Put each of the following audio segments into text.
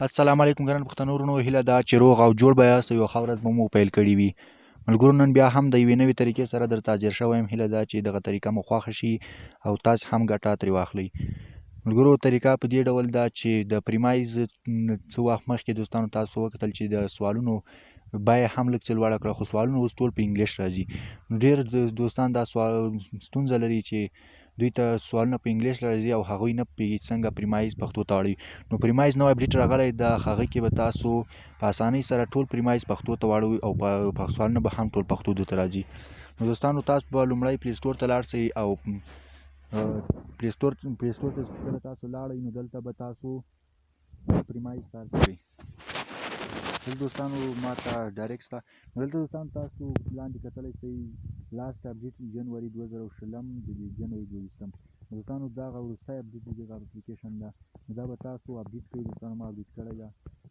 السلام علیکم ګران پښتنو ورونو، هیله ده چې روغ او جوړ به یاست. یو ښه ورځ به مو پیل کړې وي. ملګرو، نن بیا هم د یوې نوې طریقې سره درته حاضر شوی یم. هیله ده چې دغه طریقه مو خوښه شي او تاسو هم ګټه ترې واخلئ. ملګرو، طریقه په دې ډول ده چې د پریمایز څه وخت مخکې دوستانو تاسو وکتل چې د سوالونو بیه هم لږ څه لوړه کړه، خو سوالونه اوس ټول په انګلیش راځي. نو ډېر دوستان دا سوال ستونزه لري چې دوی ته سوالونه په انګلیش راځي او هغوی نه پوهېږي څنګه پریمایز پښتو ته واړوي. نو پریمایز نوی اپډیټ راغلی ده، هغه کې به تاسو په اسانۍ سره ټول پریمایز پښتو ته واړوي او په سوالونه به هم ټول پښتو دوی ته راځي. نو دوستانو، تاسو به لومړی پلی سټور ته لاړ شئ او پلی سټور ته کله تاسو لاړئ، نو دلته به تاسو پریمایز سرچ کړئ. دلته دوستانو ما ته ډایرکټ شته. نو دلته دوستانو تاسو لاندې کتلی شئ، لاست اپډیټ جنوري 2020، د جنوري 22. نو دوستانو، دغه وروستی اپډیټ د دغه اپلیکیشن ده. نو دا به تاسو اپډیټ کړئ. دوستانو، ما اپډیټ کړی ده.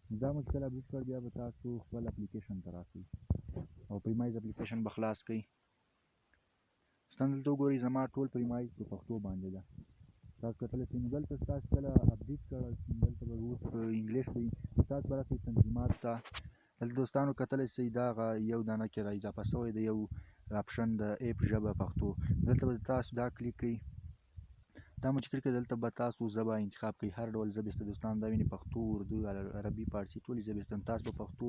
نو دا مو چې کله اپډیټ کړ، بیا به تاسو خپل اپلیکیشن ته راسئ او پریمایز اپلیکیشن به خلاص کړئ. دوستان، دلته وګورئ، زما ټول پریمایز په پښتو باندې ده، تاسو کتلی شئ. نو دلته تاسو کله اپډیټ کړ، دلته به اوس په انګلیش وي. تاسو به راسئ تنظیمات ته. دلته دوستانو کتلی شئ، دغه یو دانه کې را اضافه شوی دی یو اپشن د اپ ژبه پښتو. دلته به تاسو دا کلیک کړئ. دا مو چې کلیک کړئ، دلته به تاسو ژبه انتخاب کړئ. هر ډول ژبې شته دوستان، دا وینئ، پښتو، اردو، عربي، فارسي، ټولې ژبې شته. تاسو به پښتو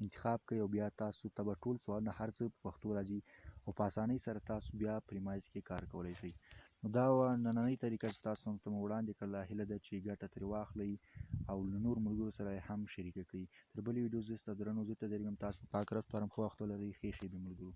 انتخاب کړئ او بیا تاسو ته به ټول سوالونه هر څه په پښتو راځي او په اسانۍ سره تاسو بیا پریمایز کې کار کولی شئ. نو دا وه نننۍ طریقه چې تاسو ته مو وړاندې کړله. هیله ده چې ګټه ترې واخلئ او له نورو ملګرو سره یې هم شریکه کړئ. تر بلې ویډیو زه ستاسو درنو زه ته درېږم. تاسو په پاک رب سپارم. ښه وخت ولرئ. ښې شېبې ملګرو.